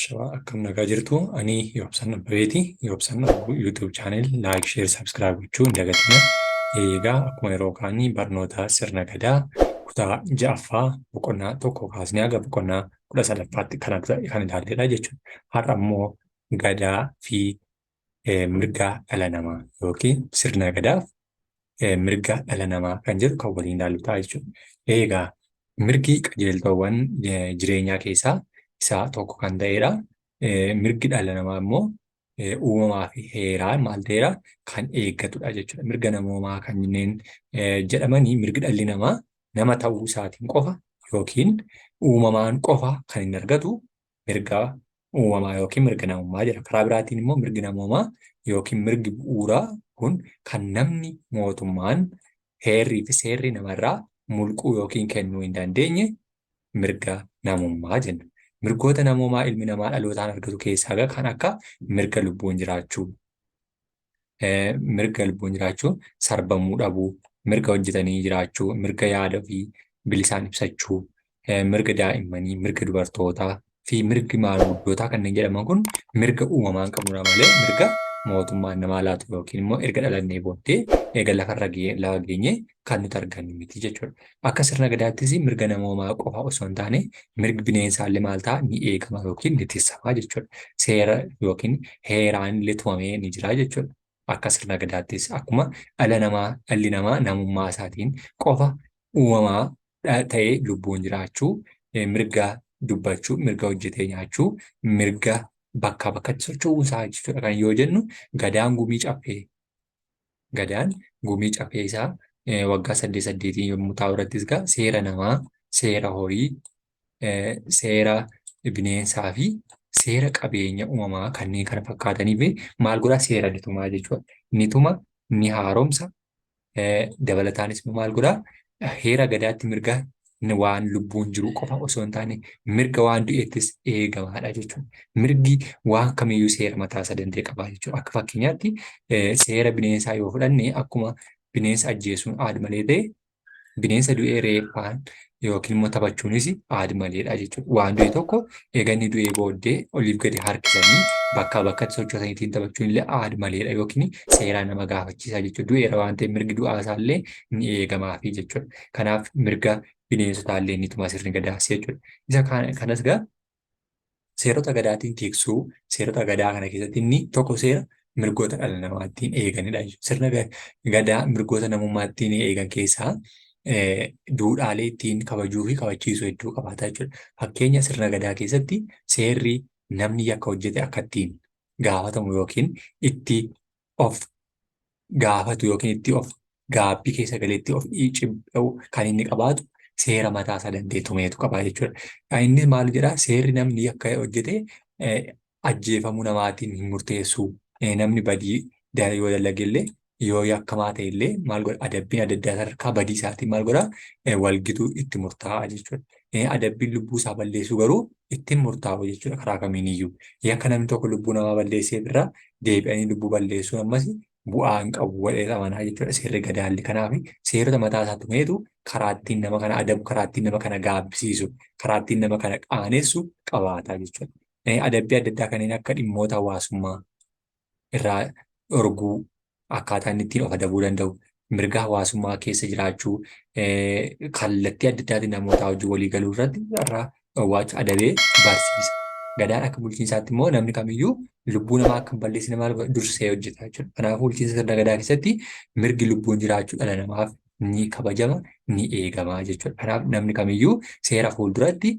Shawaa akkam nagaa jirtu? Ani Yoobsan Abbabeeti. Yoobsan Abbabee YouTube channel like, share, subscribe gochuu hin dagatinaa. Egaa akkuma yeroo kaanii barnoota sirna gadaa kutaa ja'affaa boqonnaa 1 kaasnee haga boqonnaa 13ffaatti kan ilaalledha jechuudha. Har'a immoo gadaa fi mirga dhala namaa yookiin sirna gadaaf mirga dhala namaa kan jedhu kan waliin ilaallu ta'a jechuudha. Egaa mirgi qajeeltoowwan jireenyaa keessaa isa tokko kan ta'edha. Mirgi dhala namaa immoo uumamaa fi heeraan maal ta'eera kan eeggatudha jechuudha. Mirga namoomaa kanneen jedhamanii mirgi dhalli namaa nama ta'uu isaatiin qofa yookiin uumamaan qofa kan inni argatu mirga uumamaa yookiin mirga namummaa jedha. Karaa biraatiin immoo mirgi namoomaa yookiin mirgi bu'uuraa kun kan namni mootummaan heerrii fi seerri namarraa mulquu yookiin kennuu hin dandeenye mirga namummaa jenna. Mirgoota namoomaa ilmi namaa dhalootaan argatu keessaa kan akka mirga lubbuun jiraachuu, mirga lubbuun jiraachuu, sarbamuu dhabuu, mirga hojjetanii jiraachuu, mirga yaada ofii bilisaan ibsachuu, mirga daa'immanii, mirga dubartootaa fi mirgi maanguddootaa kanneen jedhaman kun mirga uumamaan qabnudha malee mirga mootummaan namaa laatu yookiin immoo erga dhalannee booddee erga lafarra lafa geenyee kan nuti argannu miti jechuudha. Akka sirna gadaattis mirga namoomaa qofa osoo hin taane mirgi bineensaallee maal ta'a ni eegama yookiin ni tiksama jechuudha. Seera yookiin heeraan illee tumamee ni jira jechuudha. Akka sirna gadaattis akkuma dhala namaa dhalli namaa namummaa isaatiin qofa uumamaa ta'ee lubbuun jiraachuu, mirga dubbachuu, mirga hojjetee nyaachuu, mirga bakkaa bakkatti socho'uu isaa jechuudha. Kan yoo jennu gadaan gumii caffee Gadaan gumii caffee isaa waggaa saddeet saddeetiin yommuu taa'u irrattis egaa seera namaa, seera horii, seera bineensaa fi seera qabeenya uumamaa kanneen kana fakkaatanii fi maal godhaa seera ni tumaa jechuudha. Ni tuma, ni haaromsa, dabalataanis immoo maal godhaa heera gadaatti mirga waan lubbuun jiru qofa osoo hin taane mirga waan du'eettis eegamaadha jechuudha. Mirgi waan kamiyyuu seera mataa isaa danda'e qaba jechuudha. Akka fakkeenyaatti seera bineensaa yoo fudhanne akkuma bineensa ajjeesuun aad malee ta'e bineensa du'ee reeffaan yookiin immoo taphachuunis aad maleedha jechuudha. Waan du'e tokko eega inni du'ee booddee oliif gadi harkisanii bakkaa bakkatti sochoosanii ittiin taphachuun illee aad maleedha yookiin seeraan nama gaafachiisa jechuudha. Du'eera waan ta'eef mirgi du'aa isaallee ni eegamaafi jechuudha. Kanaaf mirga bineensotaa illee ni tuma sirni gadaas jechuudha. Isa kanas egaa seerota gadaatiin tiksuu, seerota gadaa kana keessatti inni tokko seera mirgoota dhala namaa ittiin eeganidha jechuudha. Sirna gadaa mirgoota namummaa ittiin eegan keessaa duudhaalee ittiin kabajuu fi kabachiisuu hedduu qabaata jechuudha. Fakkeenya sirna gadaa keessatti seerri namni yakka hojjete akka ittiin gaafatamu yookiin itti of gaafatu yookiin itti of gaabbii keessa galee itti of cibba'u kan inni qabaatu seera mataa isaa danda'e tumeetu qaba jechuudha. Inni maal jedhaa seerri namni yakka hojjete ajjeefamuu namaatiin hin murteessu. Namni badii yoo dalage illee yoo yakkamaa ta'e illee maal godha adabbiin adda addaa sadarkaa badii isaatiin maal godha walgituu itti murtaa'a jechuudha. Adabbiin lubbuu isaa balleessu garuu ittiin murtaa'u jechuudha karaa kamiiniyyuu. Yakka namni tokko lubbuu namaa balleesseef irraa deebi'anii lubbuu balleessuun ammas bu'aa hin qabu jedhee amanaa jechuudha seerri gadaalli. Kanaaf seerota mataa isaa tumeetu karaa ittiin nama kana adabu, karaa ittiin nama kana gaabbisiisu, karaa ittiin nama kana qaanessu qabaata jechuudha. Adabbii adda addaa kanneen akka dhimmoota hawaasummaa irraa dhorguu, akkaataa inni ittiin of adabuu danda'u, mirga hawaasummaa keessa jiraachuu, kallattii adda addaatiin namootaa wajjin walii galuu irratti irraa dhowwaachuu adabee barsiisa. Gadaan akka bulchiinsaatti immoo namni kamiyyuu lubbuu namaa akka hin balleessine maal godha dursee hojjeta jechuudha. Kanaafuu bulchiinsa sirna gadaa keessatti mirgi lubbuun jiraachuu dhala namaaf ni kabajama, ni eegama jechuudha. Kanaaf namni kamiyyuu seera fuulduratti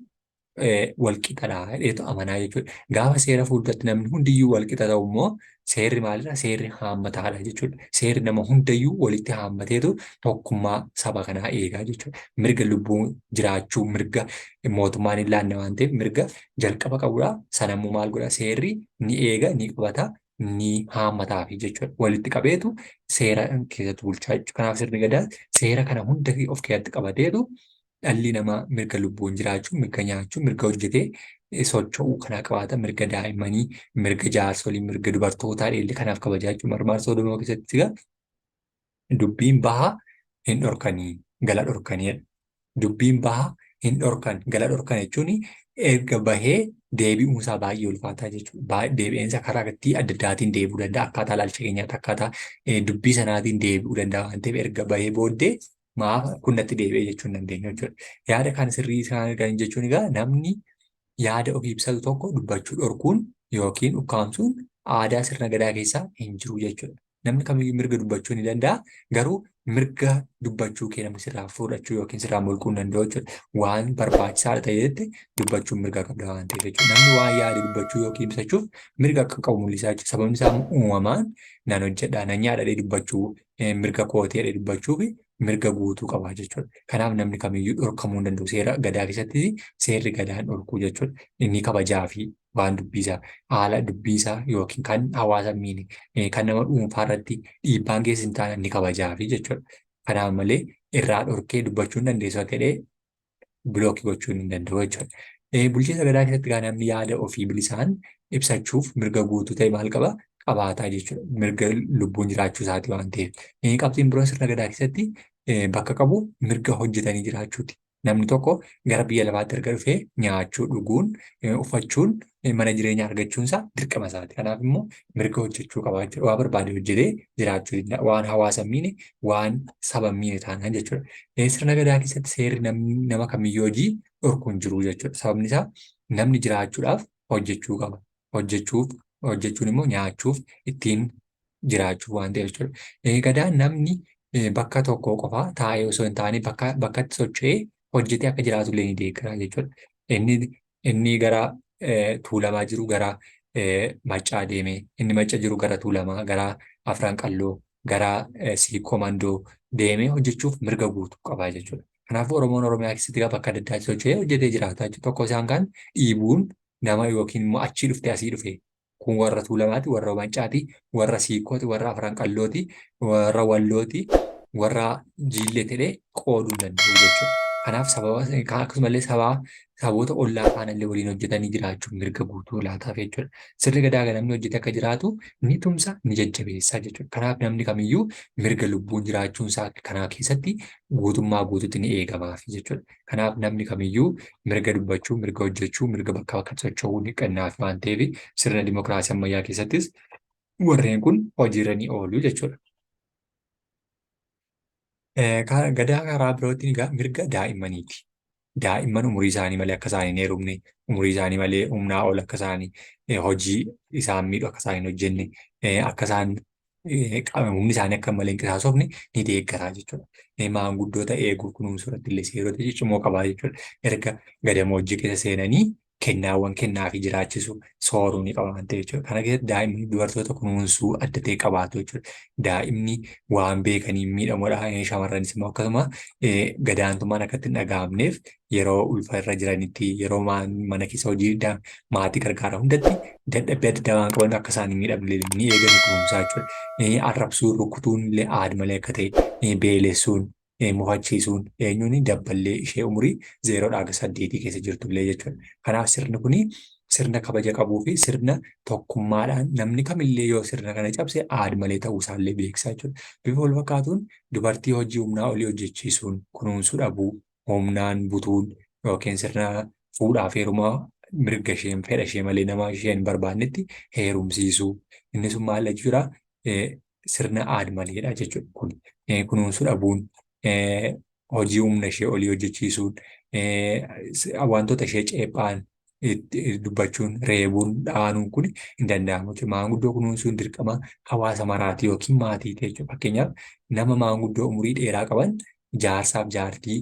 walqixadha jedheetu amanaa jechuudha. Gaafa seera fuulduratti namni hundiyyuu walqixa ta'u immoo seerri maalidha? Seerri haammataadha jechuudha. Seerri nama hundayyuu walitti haammateetu tokkummaa saba kanaa eegaa jechuudha. Mirga lubbuu jiraachuu mirga mootummaan hin laanne waan ta'eef mirga jalqaba qabudha. Sanammoo maal godha? Seerri ni eega, ni qabata, ni haammataafi jechuudha. Walitti qabeetu seera keessatti bulchaa jechuudha. Kanaaf sirni gadaa seera kana hunda of keessatti qabateetu dhalli namaa mirga lubbuun jiraachuu, mirga nyaachuu, mirga hojjetee socho'uu kanaa qabaata. Mirga daa'immanii, mirga jaarsolii, mirga dubartootaa illee kanaaf kabajaa jechuudha. Marmaarsa Oromoo keessatti egaa dubbiin bahaa hin dhorkanii gala dhorkanii jedha. Dubbiin bahaa hin dhorkan gala dhorkan jechuun erga bahee deebi'uun isaa baay'ee ulfaataa jechuudha. Deebi'eensa karaa itti adda addaatiin deebi'uu danda'a. Akkaataa ilaalcha keenyaatti, akkaataa dubbii sanaatiin deebi'uu danda'a waan ta'eef erga bahee booddee maaf kun natti deebi'ee jechuu hin dandeenyu jechuudha. Yaada kana sirrii isaan argan jechuun egaa namni yaada ofii ibsatu tokko dubbachuu dhorkuun yookiin ukkaamsuun aadaa sirna gadaa keessaa hin jiru jechuudha. Namni kamiyyuu mirga dubbachuu ni danda'a. Garuu mirga dubbachuu kee namni sirraa fudhachuu yookiin sirraa mulquu hin danda'u jechuudha. Waan barbaachisaadha ta'etti dubbachuun mirga qabda waan ta'eef jechuudha. Namni waan yaade dubbachuu yookiin ibsachuuf mirga akka qabu mul'isaa jechuudha. Sababni isaa uumamaan nan hojjedha, nan nyaadha jedhee dubbachuu, mirga kootii jedhee dubbachuuf mirga guutuu qaba jechuudha. Kanaaf namni kamiyyuu dhorkamuu hin danda'u. Seera gadaa keessatti seerri gadaan dhorkuu jechuudha. Inni kabajaa fi waan dubbiisaa, haala dubbiisaa yookiin kan hawaasa hin miine, kan nama dhuunfaa irratti dhiibbaan geessu hin taane ni kabajaafi jechuudha. Kanaaf malee irraa dhorkee dubbachuu hin dandeessu akka jedhee bilookii gochuu hin danda'u jechuudha. Bulchiinsa gadaa keessatti gaa namni yaada ofii bilisaan ibsachuuf mirga guutuu ta'e maal qaba? Qabaataa jechuudha. Mirga lubbuun jiraachuu isaati waan ta'eef. Qabxiin biroo sirna gadaa keessatti bakka qabu mirga hojjetanii jiraachuuti. Namni tokko gara biyya lafaatti erga dhufee nyaachuu, dhuguun, uffachuun, mana jireenyaa argachuun isaa dirqama isaati. Kanaaf immoo mirga hojjechuu qaba jechuudha. Waan barbaade hojjetee jiraachuu danda'a. Waan hawaasa hin miine, waan saba hin miine taanaan jechuudha. Sirna gadaa keessatti seerri nama kamiyyuu hojii dhorku hin jiru jechuudha. Sababni isaa namni jiraachuudhaaf hojjechuu qaba. Hojjechuuf hojjechuun immoo nyaachuuf ittiin jiraachuuf waan ta'eef jechuudha. Gadaan namni bakka tokko qofa taa'ee osoo hin taane bakka bakkatti socho'ee hojjetee akka jiraatu illee ni deeggara jechuudha. Inni inni gara Tuulamaa jiru gara Maccaa deemee, inni Macca jiru gara Tuulamaa, gara Afran Qalloo, gara Siikkoo Mandoo deemee hojjechuuf mirga guutuu qaba jechuudha. Kanaafuu Oromoon Oromiyaa keessatti egaa bakka adda addaatti socho'ee hojjetee jiraata jechuudha. Tokko isaan kaan dhiibuun nama yookiin immoo achii dhuftee asii dhufe kun warra Tuulamaati, warra Maccaati, warra Siikkooti, warra Afran Qallooti, warra Wallooti, warra Jiillee ta'ee qooduu hin danda'u jechuudha. Kanaaf sababa akkasumallee sabaa saboota ollaa faanallee waliin hojjetanii jiraachuuf mirga guutuu laataaf jechuudha. Sirni gadaa namni hojjete akka jiraatu ni tumsa, ni jajjabeessa jechuudha. Kanaaf namni kamiyyuu mirga lubbuun jiraachuun isaa kanaa keessatti guutummaa guutuutti ni eegamaaf jechuudha. Kanaaf namni kamiyyuu mirga dubbachuu, mirga hojjechuu, mirga bakkaa bakkatti socho'uu ni kennaaf waan ta'eef sirna dimokiraasii ammayyaa keessattis warreen kun hojiirra ni oolu jechuudha. Gadaa karaa birootiin egaa mirga daa'immaniiti. Daa'imman umurii isaanii malee akka isaan hin heerumne, umurii isaanii malee humnaa ol akka isaan hojii isaan miidhu akka isaan hin hojjenne, akka isaan humni isaanii akka malee hin qisaasofne ni deeggaraa jechuudha. Maanguddoota eeguu kunuunsuu irratti illee seerota ciccimoo qabaa jechuudha. Erga gadamoojjii keessa seenanii kennaawwan kennaafii jiraachisu sooruu ni qaba waan ta'eef jechuudha. Kana keessatti daa'imni dubartoota kunuunsuu adda ta'e qabaatu jechuudha. Daa'imni waan beekaniin miidhamoodha. Shamarranis immoo akkasuma gadaantummaan akka itti hin dhaga'amneef yeroo ulfa irra jiranitti yeroo mana keessa hojii maatii gargaaran hundatti dadhabbii adda addaa waan qaban akka isaan hin miidhamne ni eegani kunuunsaa jechuudha. Arrabsuun rukutuun illee aad malee akka ta'e beelessuun mufachiisuun eenyuun dabballee ishee umurii zeeroodhaa haga saddeetii keessa jirtullee jechuudha. Kanaaf sirni kuni sirna kabaja qabuu fi sirna tokkummaadhaan namni kamillee yoo sirna kana cabse aad malee ta'uu isaallee beeksisaa jechuudha. Bifa wal fakkaatuun dubartii hojii humnaa olii hojjechiisuun, kunuunsuu dhabuu, humnaan butuun yookiin sirna fuudhaa fi heerumaa mirga isheen fedha ishee malee nama isheen barbaannetti heerumsiisuu. Inni sun maal jechuudha? Sirna aad-maleedha jechuudha kun. Kunuunsuu dhabuun, hojii humna ishee olii hojjechiisuun, wantoota ishee ceephaan dubbachuun, reebuun, dhaanuun kun hin danda'amu jechuudha. Maanguddoo kunuunsuun dirqama hawaasa maraati yookiin maatiiti jechuudha. Fakkeenyaaf nama maanguddoo umurii dheeraa qaban jaarsaaf jaartii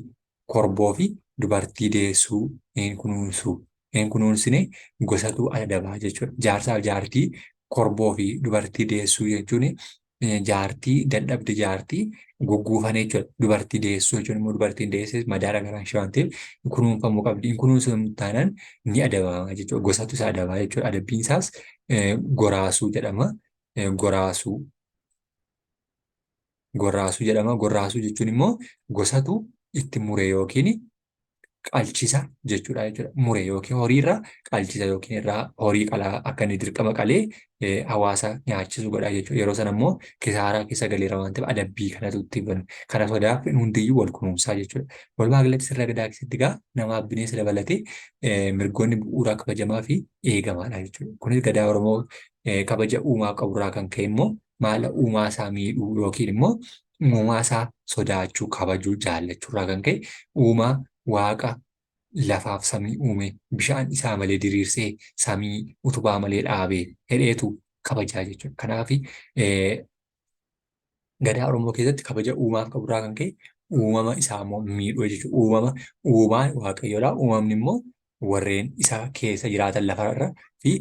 korboo fi dubartii deessuu hin kunuunsu. Hin kunuunsine gosatu adabaa jechuudha. Jaarsaaf jaartii korboo fi dubartii deessuu jechuun jaartii dadhabde jaartii gugguufan jechuudha. Dubartii deessuu jechuun immoo dubartiin deesse madaala garaan ishee waan ta'eef kunuunfamuu qabdi. Hin kunuunsu taanaan ni adabama jechuudha. Gosatu isa adabaa jechuudha. Adabbiin isaas goraasuu jedhama. Goraasuu. Gorraasuu jedhama. Gorraasuu jechuun immoo gosatu itti mure yookiin Qalchisa jechuudha jechuudha. Mure yookiin horii irraa qalchisa yookiin irraa horii qalaa akka inni dirqama qalee hawaasa nyaachisu godha jechuudha. Yeroo sana immoo kisaaraa keessa galeera waan ta'eef adabbii kanatu itti banu. Kana sodaaf hundiyyuu wal kunuunsaa jechuudha. Walumaa galatti sirna gadaa keessatti egaa namaaf bineensa dabalatee mirgoonni bu'uuraa kabajamaa fi eegamaadha jechuudha. Kunis gadaa Oromoo kabaja uumaa qaburraa kan ka'e immoo maala uumaa isaa miidhuu yookiin immoo uumaa isaa sodaachuu, kabajuu, jaallachuurraa kan ka'e uumaa waaqa lafaaf samii uume bishaan isaa malee diriirsee samii utubaa malee dhaabee hedheetu kabajaa jechuudha. Kanaaf gadaa Oromoo keessatti kabaja uumaaf qaburraa kan ka'e uumama isaa immoo miidhuu jechuudha. Uumama uumaan waaqayyoodha. Uumamni immoo warreen isa keessa jiraatan lafarra fi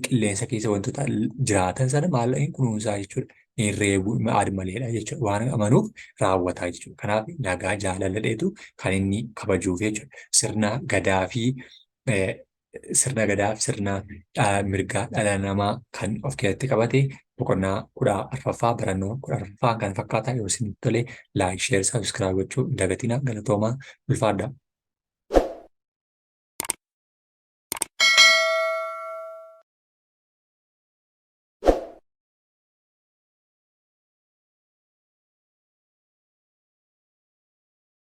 qilleensa keessa wantoota jiraatan sana maal hin kunuunsaa jechuudha. Hin reebuu aad-maleedha jechuudha. Waan amanuuf raawwataa jechuudha. Kanaaf nagaa jaalala dheetu kan inni kabajuuf jechuudha. Sirna gadaa fi sirna gadaa fi sirna mirgaa dhala namaa kan of keessatti qabate boqonnaa 14ffaa barannoo 14ffaa kan fakkaata. Yoo isinitti tole like, share, subscribe gochuu hin dagatinaa. Galatoomaa, ulfaadhaa.